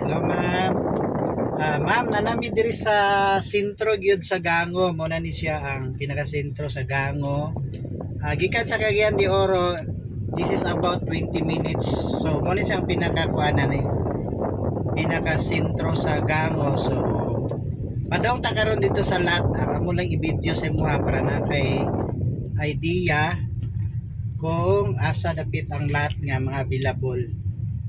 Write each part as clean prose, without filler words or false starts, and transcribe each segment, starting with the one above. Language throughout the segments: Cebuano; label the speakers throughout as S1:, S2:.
S1: Hello, ma'am. Ah, ma'am, naa na mi diri sa sentro gyud sa Gango. Mao na ni siya ang pinaka-sentro sa Gango. Ah, gikan sa Cagayan de Oro, this is about 20 minutes. So, mao ni siya ang pinaka-kuanan ni pinaka-sentro sa Gango. So, padong ta karon didto sa lot. Ang amo lang i-video sa imuha para na kay idea kung asa dapit ang lot nga mga available.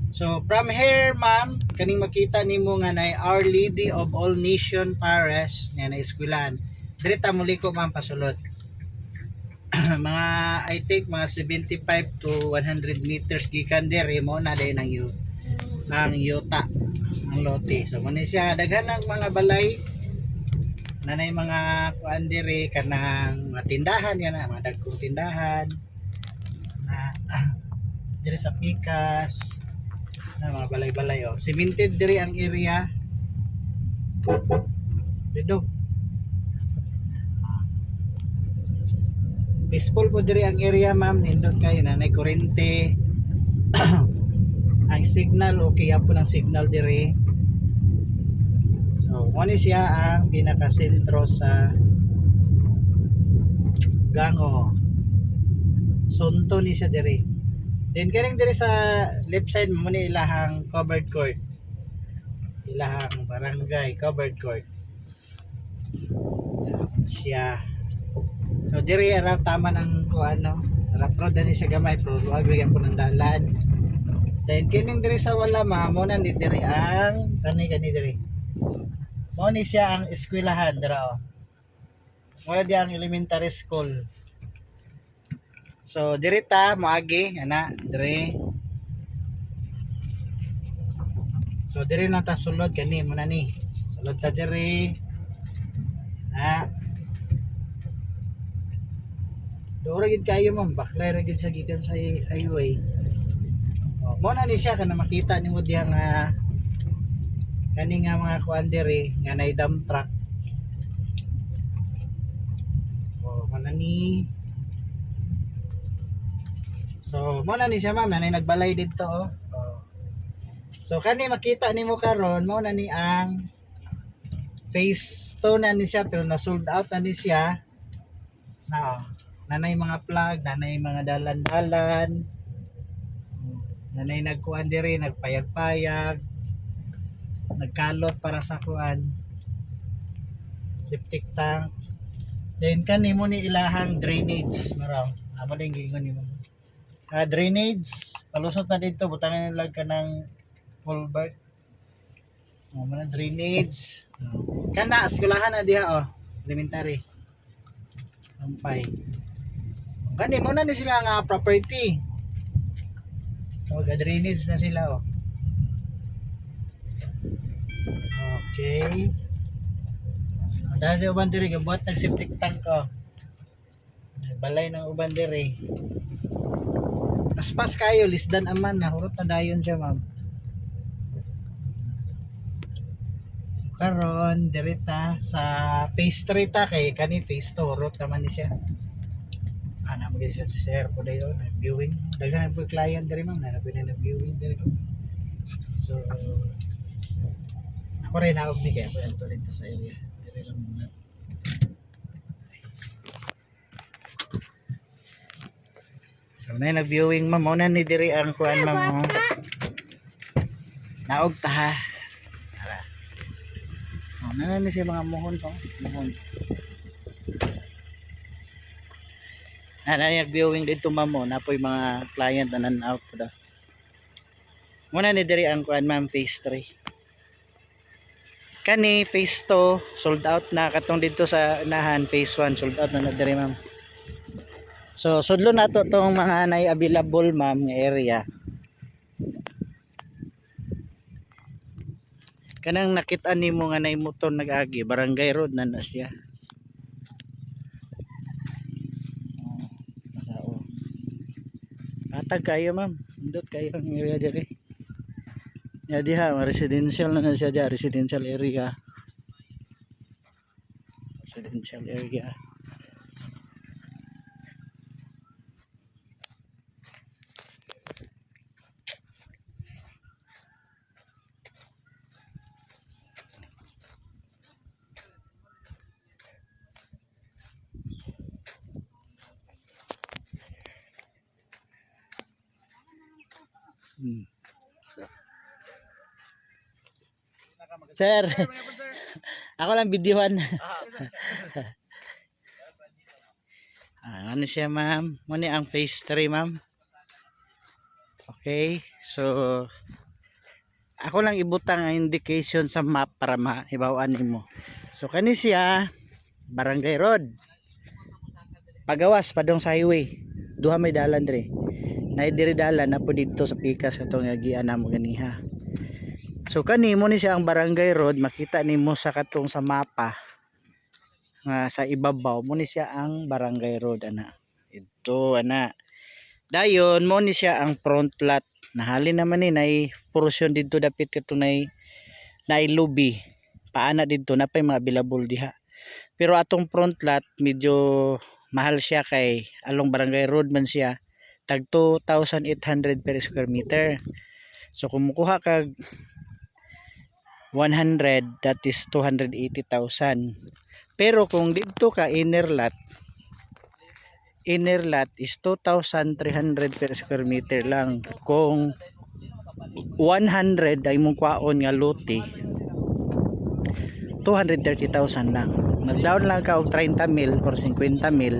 S1: So from here, ma'am, kaning makita nimo nga nay Our Lady of All Nation Parish nga na eskwelahan. Diri ta muliko, ma'am, pasulod. Mga I think mga 75 to 100 meters gikan diri, mo na din ang yuta, ang lote. So mo ni siya, daghan ang mga balay, nanay mga kuan diri, kanang mga tindahan kana, mga dagkong tindahan na diri sa pikas na mga balay-balay, oh. Cemented diri ang area. Dito. Peaceful po diri ang area, ma'am. Nindot kayo, nanay kurente. Ang signal, okay po ng signal diri. So, mo ni siya ang pinaka-sentro sa Gango. Sunto ni siya diri. Then kaning diri sa left side mo ni ilahang covered court. Ilahang barangay covered court. Siya. So diri ra tama ng kuan, no. Rough road na ni siya gamay pero luag ra po ng dalan. Then kining diri sa wala, ma, mo na ni diri ang kani kani diri. Mo ni siya ang eskwelahan dira, oh. Mo na di ang elementary school. So diri ta moagi ana diri. So diri na ta sulod, kani mo na ni. Sulod ta diri. Na. Dora gid kayo, ma'am, baklay ra gid sa gikan sa highway. Oh, mo na ni siya kana makita nimo diha nga kani nga mga kuan diri nga nay dump truck. Oh, mo na ni. So, mo na ni siya, ma'am, nanay nagbalay didto, oh. Oh. So kani makita nimo karon, mo na ni ang phase 2 na ni siya pero na sold out na ni siya. Na oh. Nanay mga flag, nanay mga dalan-dalan. Nanay nagkuan diri, nagpayag-payag. Nagkalot para sa kuan. Septic tank. Then kani mo ni ilahang drainage, maraw. Amo din giingon nimo. Ah, drainage, palusot na dito, butangan nila ka ng culvert. Oh, mga drainage. Oh. Kana eskwelahan na diha, oh. Elementary. Ampay. Kani mo na ni sila nga property. Oh, ga drainage na sila, oh. Okay. Ang dahil uban diri gabuhat nag septic tank, oh. Balay ng uban diri. Paspas kayo, lisdan aman na hurot na dayon siya, ma'am. So karon diri ta sa phase 3 ta kay kani phase 2 hurot naman ni siya. Ana mo siya si sir po dayon viewing. Daghan po client diri, ma'am, na na viewing diri ko. So ako rin naog ni kaya ako dito sa area. Diri lang muna. So na nag-viewing, ma'am, mao na ni diri ang kuan, ma'am. Oh. Naog ta ha. Tara. Oh, na ni siya mga muhon to, muhon. Na na nag-viewing dito, ma'am, oh. Napoy mga client na nan-out po daw. Muna ni diri ang kuan, ma'am, phase 3. Kani phase 2 sold out na, katong dito sa unahan phase 1 sold out na na diri, ma'am. So sudlo nato tong mga nay available, ma'am, nga area. Kanang nakita nimo nga nay motor nag-agi, barangay road na na siya. Oh, naka, oh. Atag kayo, ma'am. Indot kayo ang area diri. Ya diha, residential na na siya diha, residential area. Residential area. Sir, ako lang videohan. Ah, ano siya, ma'am? Mao ni ang phase 3, ma'am. Okay, so ako lang ibutang ang indication sa map para maibaw-an nimo. So kani siya Barangay Road. Pagawas padong sa highway. Duha may dalan dre. Naay diri dalan na po didto sa pikas atong agian namo ganiha. So kani mo ni siya ang Barangay Road, makita nimo sa katong sa mapa nga sa ibabaw mo ni siya ang Barangay Road ana. Ito ana. Dayon mo ni siya ang front lot. Nahalin naman ni nay portion didto dapit kato nay lubi. Paana didto na pay mga available diha. Pero atong front lot medyo mahal siya kay along Barangay Road man siya, tag 2,800 per square meter. So kung mukuha kag 100, that is 280,000. Pero kung didto ka inner lot, inner lot is 2,300 per square meter lang. Kung 100 ay mong kwaon nga lote, 230,000 lang. Mag-down lang ka og 30 mil or 50 mil.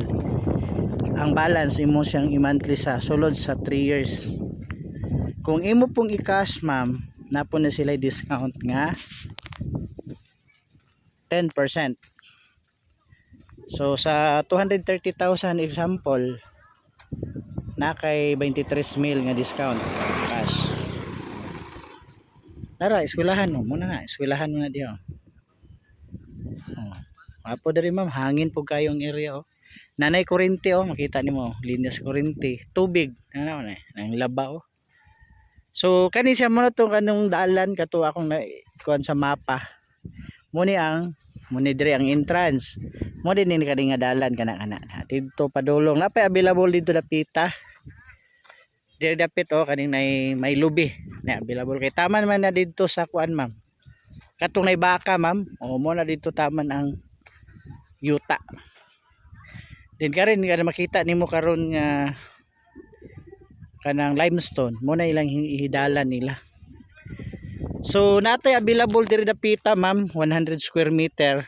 S1: Ang balance imo siyang i-monthly sa sulod sa 3 years. Kung imo pong i-cash, ma'am, naa po na sila discount nga 10%. So sa 230,000 example, na kay 23 mil nga discount cash. Tara, eskwelahan mo muna na, eskwelahan mo na diyo. Oh. Apo diri, ma'am, hangin po kayong area oh. Nanay kuryente oh, makita nimo, linyas kuryente, tubig, ano na, nang laba oh. So kani siya mo na to kanong dalan kato akong na kuan sa mapa. Mo ni ang mo ni diri ang entrance. Mo din ni kani nga dalan kana kana. Didto padulong napay available dito dapita. Diri dapit oh, kaning nay may lubi na available kay taman man na didto sa kuan, ma'am. Katong nay baka, ma'am. O mo na didto taman ang yuta. Din karon nga makita nimo karon nga kanang limestone mo na ilang hidalan nila. So natay available diri dapita, ma'am, 100 square meter.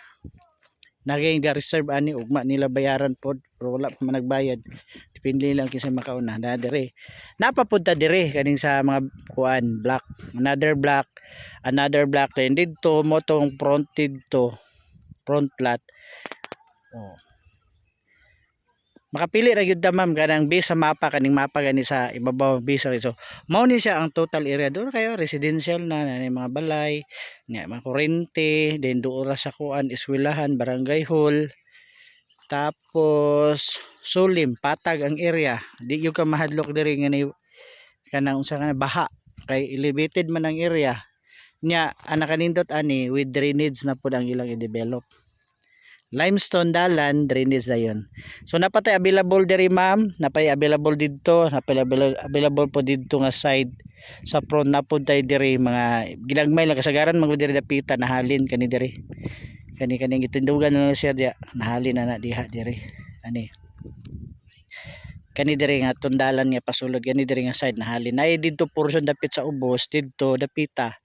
S1: Naging ga reserve ani, ugma nila bayaran pod pero wala pa man nagbayad. Depende lang kinsa makauna na dire. Napapunta dire kaning sa mga kuan block, another block, another block din didto mo tong front didto, front lot. Oh. Makapili ra gyud ta, ma'am, kanang base sa mapa, kaning mapa gani sa ibabaw, base ra. So mao ni siya ang total area doon kayo residential na na mga balay nga mga kuryente then doon ra sa kuan, eskwelahan, barangay hall, tapos sulim patag ang area. Di gyud ka mahadlok diri nga ni kanang unsa ka na baha kay elevated man ang area nya. Ang nakanindot ani, with drainage na pud ang ilang i-develop, limestone dalan, drainage dayon. So napatay available diri, ma'am, napay available didto, napay available po didto nga side sa front, na pod tay diri mga ginagmay lang kasagaran man gud diri dapita nahalin kani diri. Kani kaning gitindugan na lang siya diya, nahalin na na diha diri. Ani. Kani diri nga tundalan nga pasulod kani diri nga side nahalin. Nay didto portion dapit sa ubos didto dapita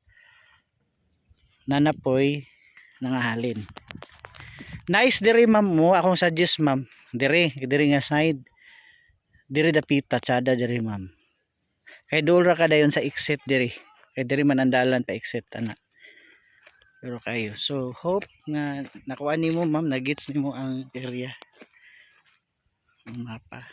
S1: nanapoy nangahalin. Nice diri, ma'am, mo akong suggest, ma'am. Diri, diri nga side. Diri dapita tsada diri, ma'am. Kay duol ra ka dayon sa exit diri. Kay diri man ang dalan pa exit ana. Pero kayo. So hope nga nakuha nimo, ma'am, na-gets nimo ang area. Ang mapa.